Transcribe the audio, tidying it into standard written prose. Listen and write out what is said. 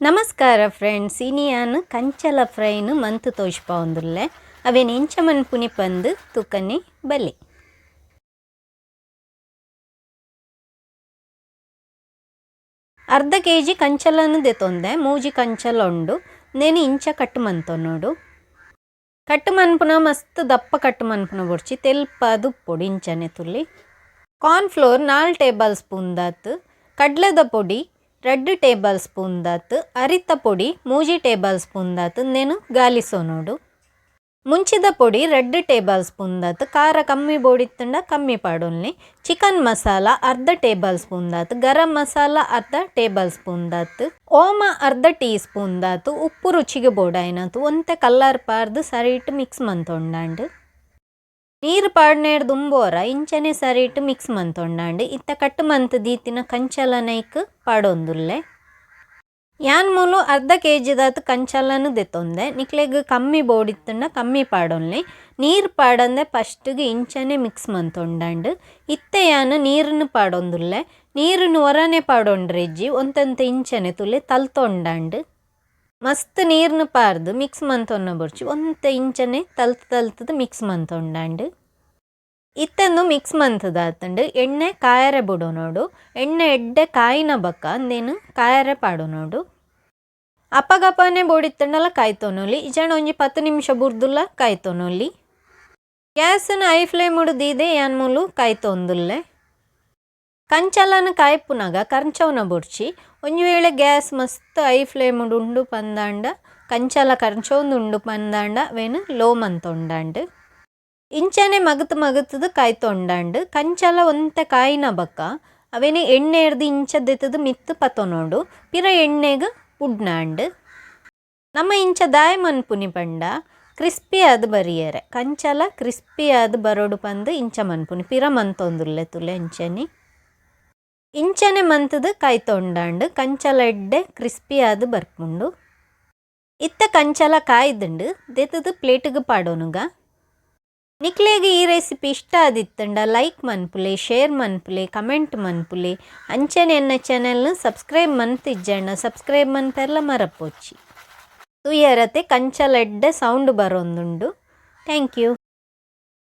ನಮಸ್ಕಾರ ಫ್ರೆಂಡ್ಸ್, ಇನಿಯಾನ್ ಕಂಚಲ ಫ್ರೈನ್ ಮಂತ್ ತೋಜ್ಪಾವೊಂದುಲ್ಲೆ. ಅವೆನ್ ಇಂಚ ಮನ್ಪುನಿ ಪಂದ್ ತೂಕನೆ ಬಲೆ. ಅರ್ಧ ಕೆಜಿ ಕಂಚಲನು ದೆತೊಂದೆ. ಮೂಜಿ ಕಂಚಲ ಉಂಡು. ನೇನು ಇಂಚ ಕಟ್ ಮಂತೊನೊಡು. ಕಟ್ ಮನ್ಪುನ ಮಸ್ತ್ ದಪ್ಪ ಕಟ್ ಮನ್ಪುನ ಬೊಡ್ಚಿ, ತೆಲ್ಪಾದ್ ಉಪ್ಪೊಡು ಇಂಚನೆ ತುಲಿ. ಕಾರ್ನ್ ಫ್ಲೋರ್ 4 ಟೇಬಲ್ ಸ್ಪೂನ್ ದಾತ್, ಕಡ್ಲೆದ ಪೊಡಿ 2 ಟೇಬಲ್ ಸ್ಪೂನ್ ದಾತ್, ಅರಿತ ಪೊಡಿ 3 ಟೇಬಲ್ ಸ್ಪೂನ್ ದಾತ್. ನೇನು ಗಾಲಿಸೊನೊಡು. ಮುಂಚಿದ ಪೊಡಿ 2 ಟೇಬಲ್ ಸ್ಪೂನ್ ದಾತ್, ಖಾರ ಕಮ್ಮಿ ಬೋಡಿತ್ತುಂಡ ಕಮ್ಮಿ ಪಾಡೊನ್ಲಿ. ಚಿಕನ್ ಮಸಾಲ ಅರ್ಧ ಟೇಬಲ್ ಸ್ಪೂನ್ ದಾತ್, ಗರಂ ಮಸಾಲ ಅರ್ಧ ಟೇಬಲ್ ಸ್ಪೂನ್ ದಾತ್, ಓಮ ಅರ್ಧ ಟೀ ಸ್ಪೂನ್ ದಾತ್, ಉಪ್ಪು ರುಚಿಗೆ ಬೋಡಾಯಿನಾತ್. ಒಂತೆ ಕಲ್ಲರ್ ಪಾರ್ದು ಸರಿಟ್ ಮಿಕ್ಸ್ ಮಂತೊಂಡಾಂಡ್. ನೀರು ಪಾಡ್ನೇರ್ ದುಂಬೋರ ಇಂಚನೆ ಸರಿಟ್ ಮಿಕ್ಸ್ ಮಂತೊಂಡಾಂಡ್. ಇತ್ತ ಕಟ್ ಮಂತ್ ದೀತಿನ ಕಂಚಲನೈಕ್ ಪಾಡೊಂದುಲ್ಲೆ. ಯಾನ್ ಮೂಲು ಅರ್ಧ ಕೆಜಿ ದಾತ್ ಕಂಚಲನು ದೆತೊಂದೆ. ನಿಕ್ಲೆಗ್ ಕಮ್ಮಿ ಬೋಡಿತ್ತುಂಡ ಕಮ್ಮಿ ಪಾಡೊನ್ಲಿ. ನೀರು ಪಾಡಂದೆ ಫಸ್ಟ್ಗೆ ಇಂಚನೆ ಮಿಕ್ಸ್ ಮಂತೊಂಡಾಂಡ್. ಇತ್ತೆ ಯಾನ್ ನೀರನ್ನು ಪಾಡೊಂದುಲ್ಲೆ. ನೀರನ್ನು ಒರನೆ ಪಾಡೊಂಡ್ರೆಜ್ಜಿ, ಒಂತೊಂತೆ ಇಂಚನೆ ತುಲೆ ತಲ್ತೊಂಡಾಂಡ್. ಮಸ್ತ್ ನೀರ್ನು ಪಾರ್ದು ಮಿಕ್ಸ್ ಮಂತೊನ್ನ ಬೊರ್ಚಿ, ಒಂತೆ ಇಂಚನೆ ತಲ್ತ್ ತಲ್ತದ ಮಿಕ್ಸ್ ಮಂತೊಂಡಾಂಡ್. ಇತ್ತಂದು ಮಿಕ್ಸ್ ಮಂತದಾತುಂಡು. ಎಣ್ಣೆ ಕಾಯರೆ ಬುಡೊನೊಡು. ಎಣ್ಣೆ ಎಡ್ಡೆ ಕಾಯಿನ ಬಕ್ಕ ಅಂದೇನು ಕಾಯರೆ ಪಾಡೊನೊಡು. ಅಪಗಪನೆ ಬೋಡಿತ್ತುಂಡಲ ಕಾಯ್ತೊನೊಲಿ, ಇಜಾಂಡ ಒಂಜಿ 10 ನಿಮಿಷ ಬುರ್ದುಲ ಕಾಯ್ತೊನೊಲಿ. ಗ್ಯಾಸ್ನ ಹೈ ಫ್ಲೇಮ್ ದೀದೆ ಯಾನ್ ಮೂಲು ಕಾಯ್ತೊಂದುಲ್ಲೆ. ಕಂಚಲನ ಕಾಯ್ಪುನಗ ಕಂಚವನ ಬೊಡ್ಚಿ. ಒಂಜಿ ವೇಳೆ ಗ್ಯಾಸ್ ಮಸ್ತ್ ಹೈ ಫ್ಲೇಮ್ ಉಂಡು ಪಂದಾಂಡ, ಕಂಚಲ ಕಂಚೊಂದು ಉಂಡು ಪಂದಾಂಡ, ಅವೇನು ಲೋ ಮಂತೊಂಡಾಂಡ್. ಇಂಚನೆ ಮಗತ್ ಮಗತದ ಕಾಯ್ತೊಂಡಾಂಡ್. ಕಂಚಲ ಒಂತೆ ಕಾಯಿನ ಬಕ್ಕ ಅವೇನು ಎಣ್ಣೆ ಎರ್ದು ಇಂಚ ದೆತ್ತದು ಮಿತ್ತು ಪತ್ತೊನೊಡು. ಪಿರ ಎಣ್ಣೆಗ್ ಉಡ್ನಾಂಡ್. ನಮ್ಮ ಇಂಚ ದಾಯ ಮನ್ಪುನಿ ಪಂಡ ಕ್ರಿಸ್ಪಿ ಆದ್ ಬರಿಯರೆ. ಕಂಚಲ ಕ್ರಿಸ್ಪಿ ಆದ್ ಬರೋಡು ಪಂದು ಇಂಚ ಮನ್ಪುನಿ. ಪಿರ ಮಂತೊಂದುಲ್ಲೆ ತುಲೆ ಅಂಚನೆ. ಇಂಚನೆ ಮಂತದು ಕಾಯ್ತೊಂಡಾಂಡ್. ಕಂಚಲ ಎಡ್ಡೆ ಕ್ರಿಸ್ಪಿ ಆದ್ ಬರ್ಪುಂಡು. ಇತ್ತ ಕಂಚಲ ಕಾಯ್ದುಂಡು, ದೆತ್ತದು ಪ್ಲೇಟ್ಗ್ ಪಾಡೊನುಗ. ನಿಕ್ಲೆಗ್ ಈ ರೆಸಿಪಿ ಇಷ್ಟ ಆದಿತ್ತುಂಡ ಲೈಕ್ ಮನ್ಪುಲೆ, ಶೇರ್ ಮನ್ಪುಲೆ, ಕಮೆಂಟ್ ಮನ್ಪುಲೆ. ಅಂಚನೆ ಎನ್ನ ಚಾನೆಲ್ನ ಸಬ್ಸ್ಕ್ರೈಬ್ ಮಂತಿಜ್ಜಂಡ ಸಬ್ಸ್ಕ್ರೈಬ್ ಮನ್ಪೆರ್ಲ ಮರಪೊಚ್ಚಿ. ತೂಯರತೆ ಕಂಚಲ ಎಡ್ಡೆ ಸೌಂಡ್ ಬರೋಂದುಂಡು. Thank you.